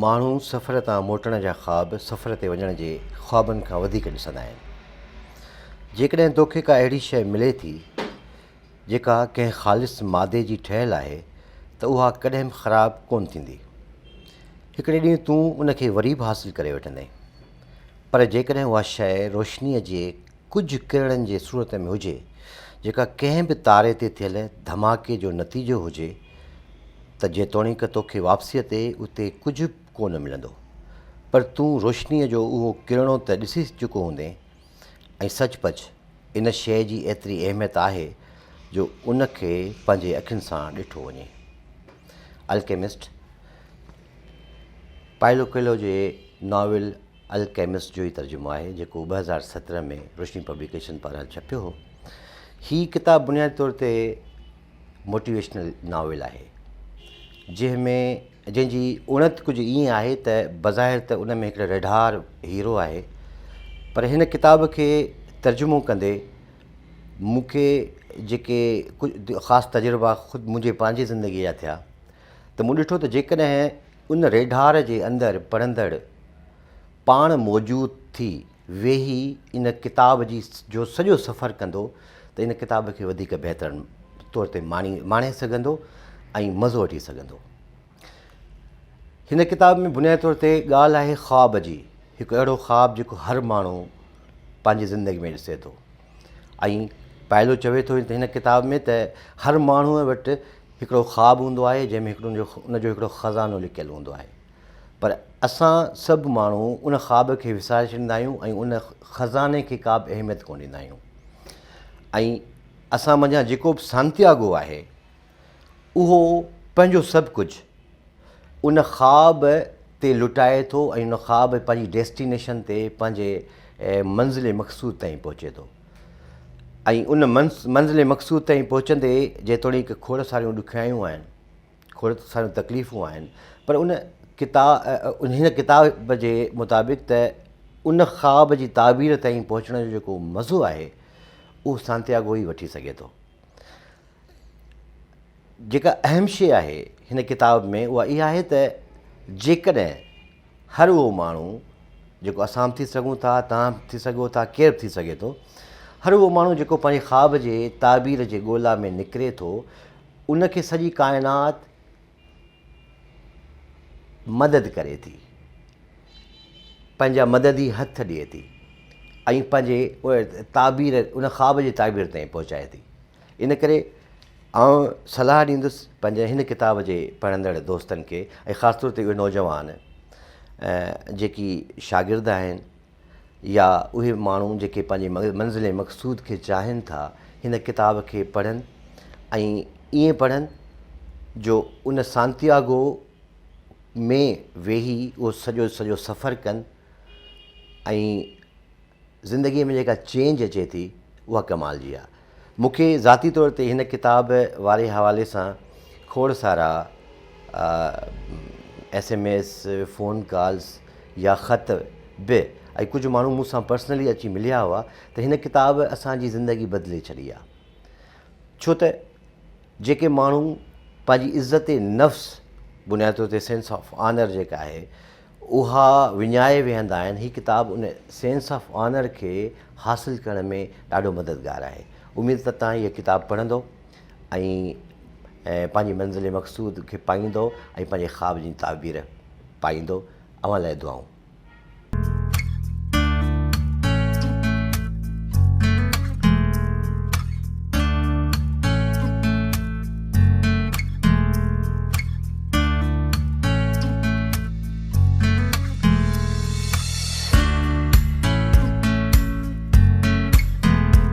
ماڻهو سفر تان موٽڻ جا خواب سفر تي وڃڻ جي خوابن کان وڌيڪ ڏسندا آهن. جيڪڏهن توکي ڪا اهڙي شيء ملي ٿي، جيڪا ڪنهن خالص مادي جي ٺهيل آهي ته اها ڪڏهن به خراب ڪونه ٿيندي. هڪڙي ڏينهن تون ان کي وري به حاصل ڪري وٺندين. پر جيڪڏهن اها شيء روشنيء جي ڪجهه ڪرڻن جي صورت ۾ هجي، جيڪا ڪنهن به تاري تي ٿيل ڌماڪي جو نتيجو هجي ته جيتوڻيڪ توکي واپسيء تي اتي ڪجهه به ڪونه ملندو، پر تون روشنيء جو اهو ڪرڻو ته ڏسي چڪو هوندين ۽ سچ پچ ان شيء جي ايتري اهميت آهي جو ان کي پنهنجي اکين سان ڏٺو وڃي. الڪيمسٽ، پائلو ڪوئلو جي ناول الڪيمسٽ جو ئي ترجمو آهي، جيڪو 2017 ۾ روشني پبليڪيشن پاران ڇپيو هو. هي ڪتاب بنيادي طور تي موٽيويشنل ناول آهي، جنهن ۾ جنهن جي اڻت ڪجهه ائين آهي ته بظاهر ته ان ۾ هڪڙو ريڍار هيرو آهي، پر هن ڪتاب کي ترجمو ڪندي مون کي جيڪي ڪجهه خاص تجربا خود منهنجي پنهنجي زندگيء جا ٿيا ته مون ڏٺو ته جيڪڏهن ان ريڍار جي اندر پڙهندڙ پاڻ موجود ٿي ويهي ان ڪتاب جي جو سڄو سفر ڪندو ته ان ڪتاب کي وڌيڪ بهتر طور تي ماڻي ماڻي سگهندو ۽ مزو وٺي سگهندو. هن ڪتاب ۾ بنيادي طور تي ڳالهه آهي خواب جي، هڪ اهڙو خواب جيڪو هر ماڻهو پنهنجي زندگي ۾ ڏسي ٿو ۽ پائلو چوي ٿو هن ڪتاب ۾ ته هر ماڻهوء وٽ هڪڙو خواب هوندو آهي جنهن ۾ هڪڙو ان جو هڪڙو خزانو لڪيل هوندو آهي پر اسان سڀ ماڻهو ان خواب کي وساري ڇڏيندا آهيون ۽ ان خزاني کي ڪا به اهميت ڪونه ڏيندا آهيون ۽ اسان منجهان جيڪو به سانتياگو آهي اهو پنهنجو سڀ ڪجهه ان خواب تي لٽائي ٿو ۽ ان خواب پنهنجي ڊيسٽينيشن تي پنهنجي منزل مقصود تائين پهچي ٿو ۽ ان منزل مقصود تائين پهچندي جيتوڻيڪ کوڙ ساريون ڏکيائيون آهن، کوڙ ساريون تڪليفون آهن، پر ان ڪتاب هن ڪتاب جي مطابق ته ان خواب جي تعبير تائين پهچڻ جو جيڪو مزو آهي اهو سانتياگو ئي وٺي سگهي ٿو. جيڪا اهم شيء آهي هن ڪتاب ۾ اها اها آهي ته جيڪڏهن هر اهو ماڻهو جيڪو اسان به ٿي سگهون ٿا، توهان به ٿي سگهو ٿا، ڪير به ٿي سگهي ٿو، هر اهو ماڻهو جيڪو پنهنجي خواب جي تعبير جي ڳولا ۾ نڪري ٿو، ان کي سڄي ڪائنات مدد ڪري ٿي، پنهنجا مددي هٿ ڏئي ٿي ۽ پنهنجي تعبير ان خواب جي تعبير تائين پهچائي ٿي. ان ڪري آئون صلاح ڏيندس پنهنجي هن ڪتاب جي پڙهندڙ دوستن کي ۽ خاص طور تي اهي نوجوان جيڪي شاگرد آهن يا اهي ماڻهو جيڪي پنهنجي منزل مقصود کي چاهين ٿا هن ڪتاب کي پڙهن ۽ ائين پڙهن جو ان سانتياگو ۾ ويهي اهو سڄو سڄو سفر ڪن ۽ زندگيء ۾ جيڪا چينج اچي ٿي اها ڪمال جي آهي. مون کي ذاتي طور تي هن ڪتاب واري حوالي سان کوڙ سارا S M S, phone calls يا خط به ۽ ڪجهه ماڻهو مون سان پرسنلي اچي مليا هئا ته هن ڪتاب اسان جي زندگي بدلي ڇڏي آهي. ڇو ته جيڪي ماڻهو پنهنجي عزت نفس بنيادي طور تي سينس آف آنر جيڪا آهي اها وڃائي ويهندا آهن هي ڪتاب ان سينس آف آنر کي حاصل ڪرڻ ۾ ڏاڍو مددگار آهي اميد ته توهان هيء ڪتاب پڙهندو ۽ پنهنجي منزل مقصود کي پائيندو ۽ پنهنجي خواب جي تعبير پائيندو اوهان لاء دعائون.